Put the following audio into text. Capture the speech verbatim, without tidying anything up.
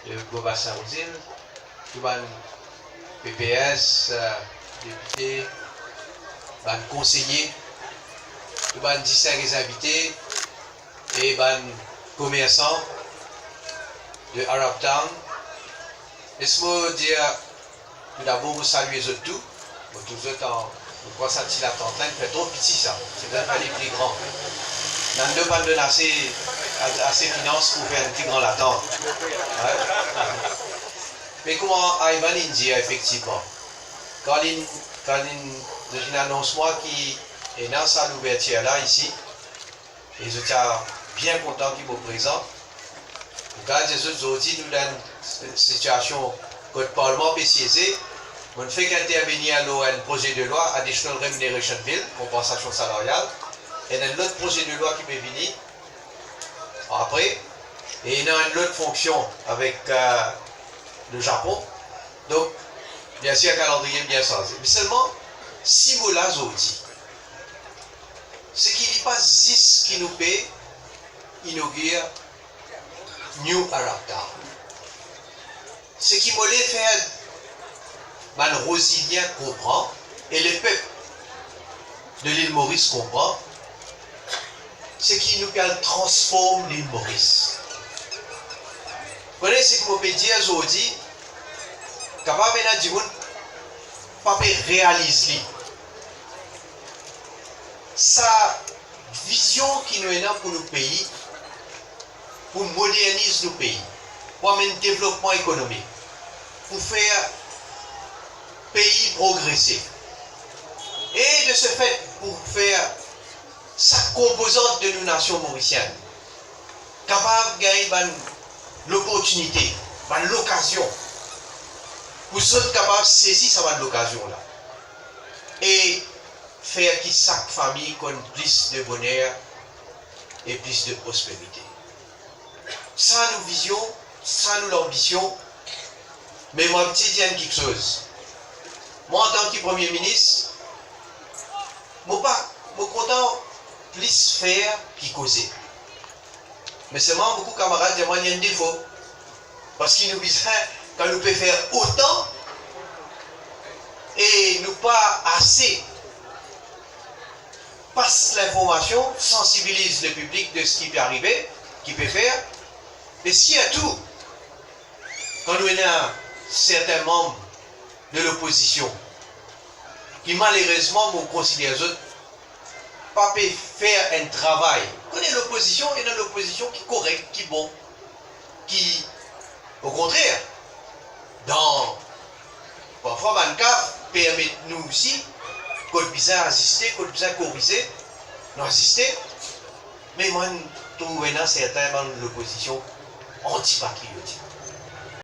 de Bobassin Rouzil, tou bann P P S, eh, depite, bann konseye, tou bann distinge invite e bann komersan de Arab Town. Les mo dir, toudabor, mo salie zot tou. Mo trouv zot an, mo krwar sa ti latant la inn fer tro piti sa. Ti bizin fer li pli gran. Nando pa donn ase, ase finans pou fer enn pli gran latant. Wi. Me kouma Ivan inn dir, efektivman, kan linn, kan linn, zot inn anons mwa ki ena sa louvertir la isi, e zot ti a bien kontan ki mo prezan. Gard zot, zordi nou dan enn sitiasion kot Parlman pe sieze, mo'nn fek intervenir lor enn proze de lwa, Additional Remuneration Bill, konpansasion salarial, ena enn lot proze de lwa ki pe vini apre, e ena enn lot fonksion avek, eh, le Japon. Donk, biensir, kalandriye bien sanze. Me selman, si mo la zordi, se ki li pa zis ki nou pe inogir New Arab Town. Seki mo le fer bann Rozilien konpran e lepep de Lil Moris konpran, seki nou pe al transform Lil Moris. Kone seki mo pe dir zordi, kapav ena dimoun pa pe realiz li. Sa vizion ki nou ena pou nou pei, pou moderniz nou pei, pou amenn devlopman ekonomik, pou fer pei progrese, e de se fet pou fer sak konpozant de nou nasion morisienn kapav gagn bann loportinite, bann lokazion, pou zot kapav sezi sa bann lokazion la, e fer ki sak fami konn plis de boner e plis de prosperite. Sa nou vizion, sa nou lanbision. Me mo ti dir enn kiksoz. Mwa, antan ki Premie Minis, mo pa, mo kontan plis fer ki koze. Me selman boukou kamarad dir mwa li enn defo. Parski nou bizin, kan nou pe fer otan, e nou pa ase pas linformasion, sansibiliz lepiblik de seki pe arive, ki pe fer, e sirtou kan nou ena sertin manm de lopozision, ki malerezman mo konsider zot pa pe fer enn travay. Kone lopozision, ena lopozision ki korek, ki bon, ki, okontrer, dan, parfwa bann ka permet nou osi, kot bizin aziste, kot bizin korize, nou aziste. Me mwa, trouv ena sertin bann lopozision antipatriotik.